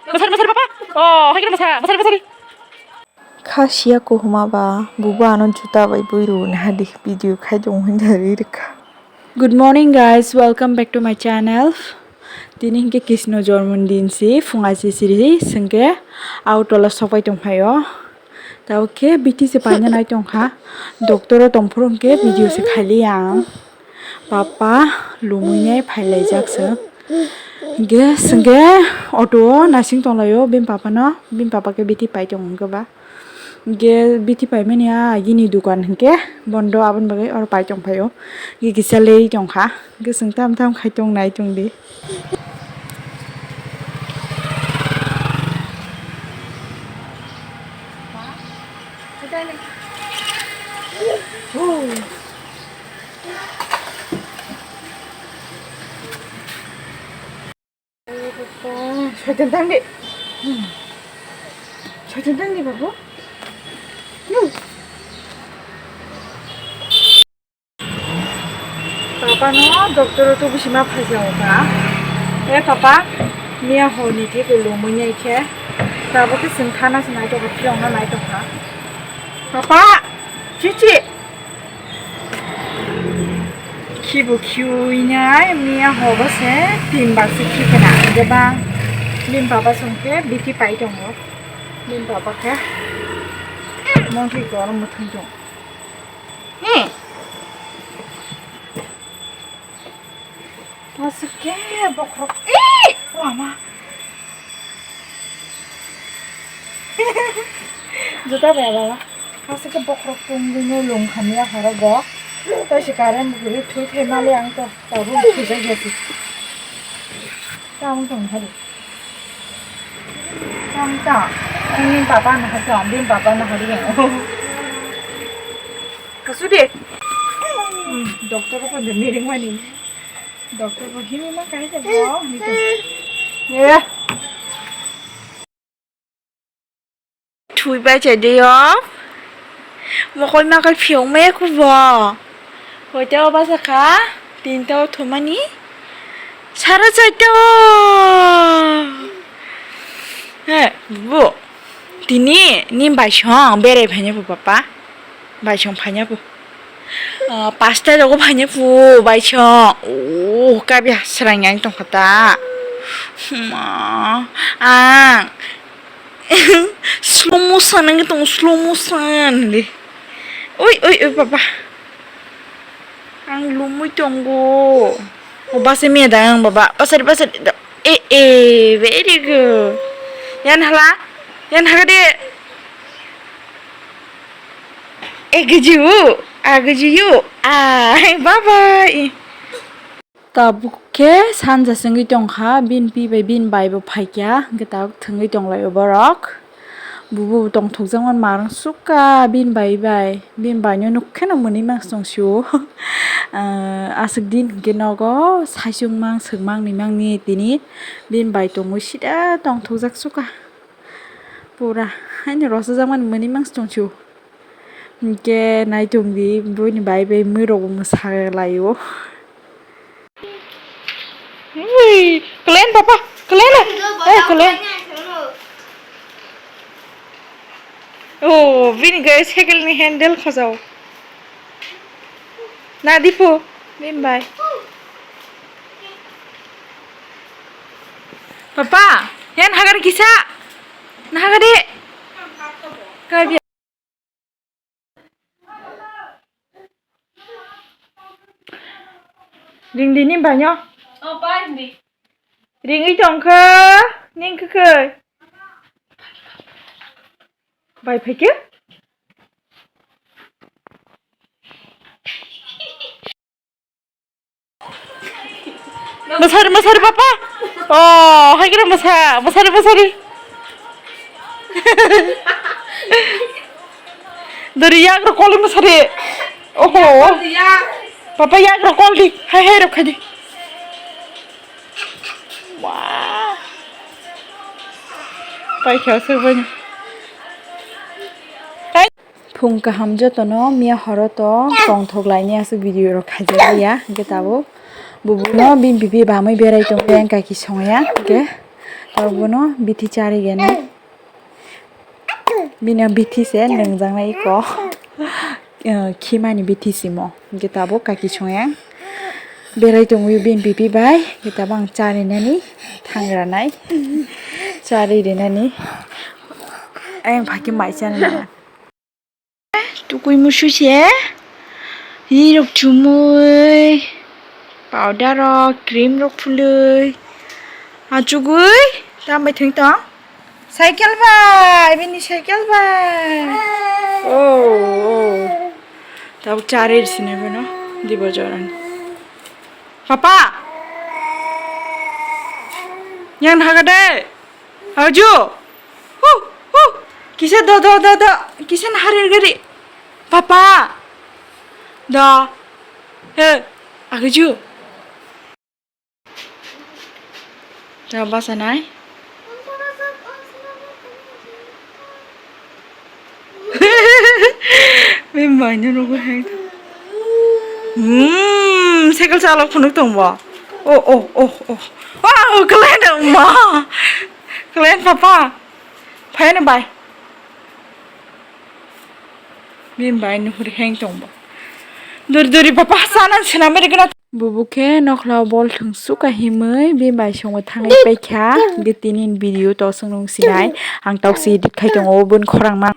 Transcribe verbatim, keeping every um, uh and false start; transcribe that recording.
Masari, masari, papa. Oh, hai kira masa, masari, masari. Kha siya kohoma ba, bubo ano juta bai bui rwna hadi video khai tong hwnjari rwkha. Good morning guys, welcome back to my channel. Tini hwnkhe Krishna jormondin si, phung achi siri sengke auto la sopai tong phaio. Tao khe bithi se paina nai tong kha. Doctor o tong phuru hwnkhe video se khaili ang. Papa lumui nai phai laijak se. Hwnkhe sengke auto o nasing tong laio bini papa no, bini papa khe bithi pai tong hwnkhe ba. Hwnkhe bithi paimani a agini dukan hwnkhe bondo, aboni bagwi oro pai tong phaio. Hwnkhe kisa leri tong kha. Hwnkhe chwng tam tam khai tong nai tong di. Soitan tang di. Hmm. Soitan tang di, babu. Hmm. Papa no doctor o tubu sima phai jao ka. E papa, miya hor ni thik lumui nai khe. Tabuk khe chwng thana se nai tongkha, phiyok no nai tongkha. Papa, chichi. Khibu khiui nai, miya hobo se tin bar se khi khena. Hwnkhe ba bini papa song khe bithi pai tongo. Bini papa khe monthly gor mwthang tong. Hmm. Aswk khe bokhorok. Ee! Wama. Juta bai baba. Aswk khe bokhorok tongwi no lung khamya horo bo. Tei se current bo kwrwi thwi thai mali ang to. Tabuk thwijak ya se. Tamo tong hari. Tamo ta. Ani baba no hari, ani baba no hari. Kasu de. Hmm, doctor ko pon de miring mani. Doctor bo himi ma kai de bo, himi to. Ye. Thui bai chai de yo. Mokol ma kai phiyok ma ya ku bo. Hoite o basa kha, tinta o thumani. Sara chaita o. He, bo. Tini, ni bai song, berai phanya bo papa. Bai song phanya bo. Ah, pasta rogo phanya pu, bai song. Oh, kabya srang yang tong kha ta. Ma, ang. Slow motion ang tong, slow motion le. Oi, oi, oi, papa. Ang lumui tongo. O basa miya da ang baba. Basari, basari. E, e, very good. Yan hala. Yan hala de. E, good you. Ah, good you. Ah, bye bye. Tabuk khe sanja chwngwi tong kha, bini pi bai bini bai bo phai kha, hwnkhe tabuk thwngwi tong lai o borok. Bubo bo tongthokjak mani marwng sukha bini bai bai, bini bai no nuk khe no mwnwi mangsi tong sio. Ah, aswk din hwnkhe nogo saichung mang swk mang ni mang ni tini bini bai tongwi sida tongthokjak sukha. Pura haino rosajak mani mwnwi mangsi tong sio. Hwnkhe naitung di, buini bai bai mwrwk bo mwsa lai o. Ui, klen papa, klen. Eh, klen. Oh, bini guys, cycle ni handle khojao. Na dipu, bini bai. Papa, yan hagar kisa. Na hagar di. Kabi. Ring di ni banyo. Oh, pai di. Ring i tong khe, ning khe khe. Bai phai khe? Masari, masari, papa. Oh, hai kira masa, masari, masari. Dari yak ro kol masari. Oho. Papa yak ro kol di. Hai, hai ro khai di. Wah. Pai kha se bani. Phung kaham jotono miya horo to tongthok laini aswk video rok khaijak ya, hwnkhe tabuk bubuno bini bibi bamwi berai tongwi ang kaki songya, hwnkhe Tabuk bono bithi chari gani. Bini bithi se nungjaknai iko. Eh, khimani bithi simo. Hwnkhe tabuk kaki songyang. Berai tongwi bini bithi bai. Hwnkhe tabuk ang charinani thangranai. Chari rinani. Ayang phaki mai chanai. Tukui musu se, rirok chumui, powder rok, cream rok phului, achugui, tambai thwng tong. Cycle bai, bini cycle bai. Oh, oh. Tabuk chari sinai bono, dibo joran. Papa! Yang haga de! Aju! Hu, hu. Kisa do, do, do, do. Kisa naharir gari. Papa. Do. He. Agaju. Do basa nai. Bini bai no nugwi hai. Hmm, cycle chalok phunuk tong bo. Oh, oh, oh, oh. Wow, klen ma. Klen papa. Phai no bai. Bini bai no huri heng tong bo. Duri duri papa sana sina meri gana. Bubu khe nokhlao bol thwngsuk kahimwi bini bai songwi thangwi paikha. Hwnkhe tini video to swng nung sinai. Ang tok si edit khai tongo, bun khorang ma.